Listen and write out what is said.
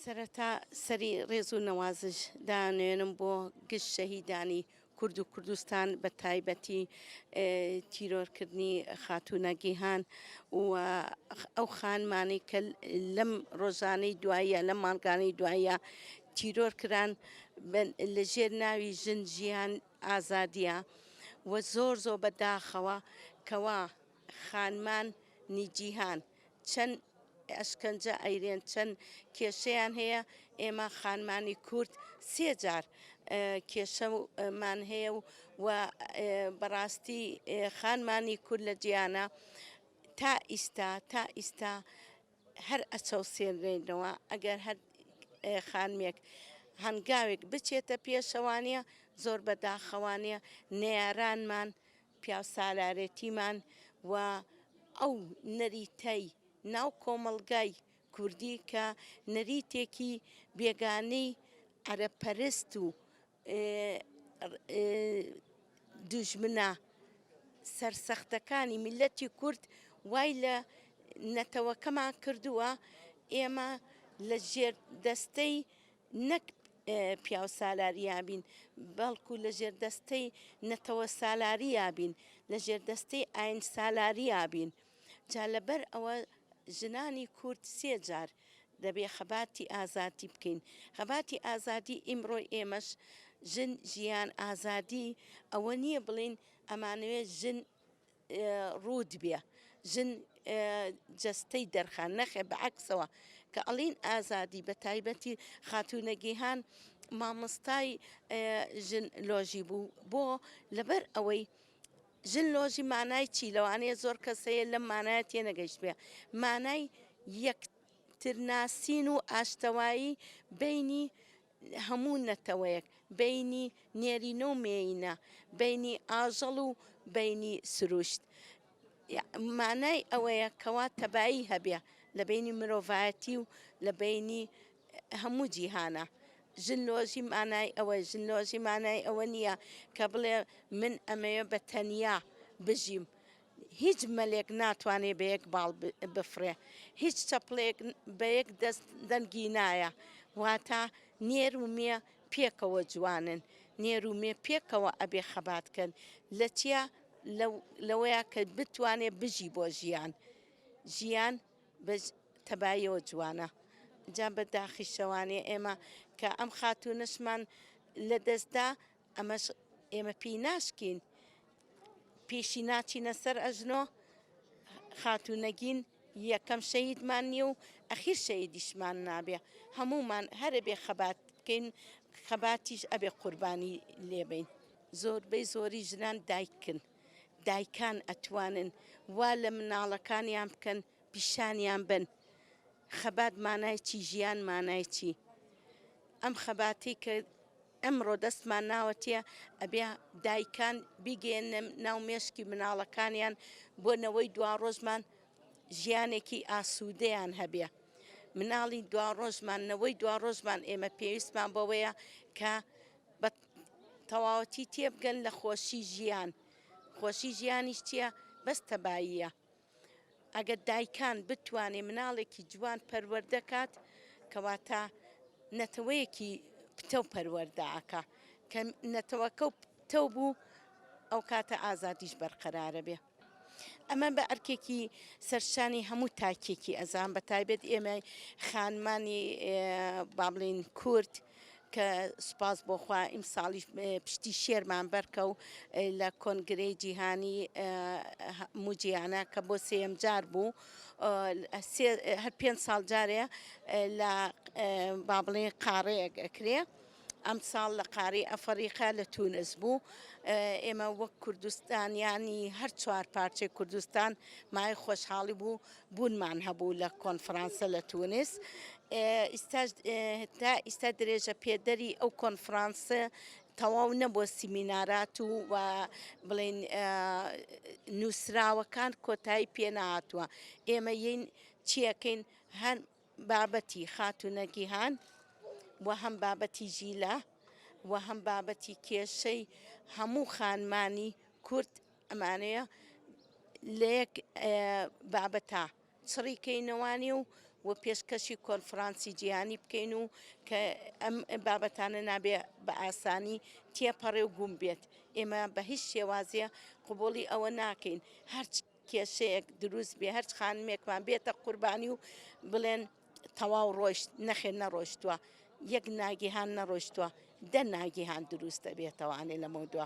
سەرەتا سەری ڕێز و نەوازش دانوێنم بۆ گشت شەهیدانی کورد و کوردستان بە تایبەتی تیرۆرکردنی خاتوو نەگیهان و ئەو خانمانەی کە لەم ڕۆژانەی دواییە لەم مانگانەی دواییە تیرۆر کران لە ژێر ناوی ژن ژیان ئازادیە و زۆر زۆر بە داخەوە کەوا خانمان نی جیهان چەند ئەشکەنجە ئەیرێن چەند کێشەیان هەیە ئێمە خانمانی کورد سێ جار کێشەمان هەیە و و بەڕاستی خانمانی کورد لە جیانە تا ئیستا تا ئیستا هەر ئەچەوسێنرێنەوە ئەگەر هەر خانمێک هەنگاوێک بچێتە پێشەوانە زۆر بەداخەوانە نەیارانمان پیاوسالارێتیمان و ئەو نەریتەی ناو کۆمەڵگای کوردی کە نەریتێکی بێگانەی عەرەبپەرست و دوژمنە سەرسەختەکانی میللەتی کورد وای لە نەتەوەکەمان کردووە ئێمە لە ژێر دەستەی نەک پیاوسالاریا بین، بەڵکو لە ژێردەستەی نەتەوە سالاریا بین، لە ژێردەستەی ئاین سالاریا بین. جا لەبەر ئەوە ژنانی کورد سێ جار دەبێ خەباتی ئازادی بکەین. خەباتی ئازادی ئیمڕۆی ئێمەش ژن ژیان ئازادی ئەوە نییە بڵێین ئەمانەوێ ژن ڕووت بێ ژن جەستەی دەرخا نەخێ بەعەکسەوە کە ئەڵین ئازادی بە تایبەتی خاتوو نەگیهان مامۆستای ژن لۆژی بوو بۆ لەبەر ئەوەی ژن لۆژی مانای چی لەوانەیە زۆر کەس هەیە لەم مانایە تێنەگەیشت بێ مانای یەکترناسین و ئاشتەوایی بینی هەموو نەتەوەیەک، بەینی نێرینە و مێینە، بەینی ئاژەڵ و بەینی سروشت. مانای ئەوەیە کەوا تەبایی هەبێ لە بەینی مرۆڤایەتی و لە بەینی هەموو جیهانە. ژنلۆژی مانای ئەوەیە، ژنلۆژی مانای ئەوە نییە کە بڵێ من ئەمەوێ بە تەنیا بژیم. هیچ مەلێک ناتوانێ بە یەک باڵ بفڕێ، هیچ چەپڵەیەک بە یەک دەست دەنگی نایە، واتە نێر و مێ پێکەوە جوانن، نێر و مێ پێکەوە ئەبێ خەبات کەن، لە چیا؟ لەوەیا کە بتوانێ بژی بۆ ژیان، ژیان بە تەباییەوە جوانە، جا بە داخیشەوانێ ئێمە کە ئەم خاتوونەشمان لە دەست دا، ئەمەش ئێمە پێی ناشکین پێشی ناچینە سەر ئەژنۆ خاتوو نەگین یەکەم شەهیدمان نییە و ئەخیر شەهیدیشمان نابێ هەموومان هەرە بێ خەبات بکەین خەباتیش ئەبێ قوربانی لێبین زۆربەی زۆری ژنان دایکن دایکان ئەتوانن وا لە مناڵەکانیان بکەن پیشانیان بن خەبات مانای چی ژیان مانای چی ئەم خەباتی کە ئەمڕۆ دەستمان ناوەتیە ئەبێ دایکان بیگەیەننە ناو مێشکی مناڵەکانیان بۆ نەوەی دواڕۆژمان ژیانێکی ئاسوودەیان هەبێ مناڵی دواڕۆژمان نەوەی دواڕۆژمان ئێمە پێویستمان بەوەیە کە بە تەواوەتی تێبگەن لە خۆشی ژیان خۆشی ژیانیش چییە بەس تەباییە ئەگەر دایکان بتوانێ مناڵێکی جوان پەروەردە کات کەواتە نەتەوەیەکی پتەو پەروەردە ئەکا کە نەتەوەکە و پتەو بوو ئەو کاتە ئازادیش بەرقەرارە بێ. ئەمە بە ئەرکێکی سەرشانی هەموو تاکێکی ئەزان بە تایبەت ئێمە خانمانی با بڵێین کورد کە سوپاس بۆ خوا ئیمساڵیش پشتی شێرمان بەرکەو لە کۆنگرەی جیهانی هەموو جیهانە کە بۆ سێیەم جار بوو هەر پێنج ساڵ جارێ لە با بڵێ قاڕەیەک ئەکرێ. ئەمساڵ لە قارەی ئەفەریقا لە تونس بوو ئێمە وەک کوردستانیانی هەر چوار پارچەی کوردستان مای خۆشحاڵی بوو بوونمان هەبوو لە کۆنفرانسە لە تونس ئیستاش تا ئیستا درێژە پێدەری ئەو کۆنفرانسە تەواو نەبووە سیمینارات و و بڵێن نووسراوەکان کۆتایی پێناهاتووە ئێمە یین چیەکەین هەر بابەتی خاتوو نەگیهان و هەم بابەتی ژیلا و هەم بابەتی کێشەی هەموو خانمانی کورد ئەمانەیە لە یەک بابەتە چڕی کەینەوانی و. و پێشکەشی کۆنفرانسی جیهانی بکەین و کە ئەم بابەتانە نابێ بە ئاسانی تێپەڕێ و گوم بێت. ئێمە بە هیچ شێوازێ قبوڵی ئەوە ناکەین هەرچ کێشەیەک دروست بێ هەرچ خانمێکمان بێتە قوربانی و بڵێن تەواو ڕۆیشت، نەخێر نەڕۆیشتووە، یەک ناگیهان نەڕۆیشتووە، دە ناگیهان دروست دەبێتەوانێ لەمەودوا.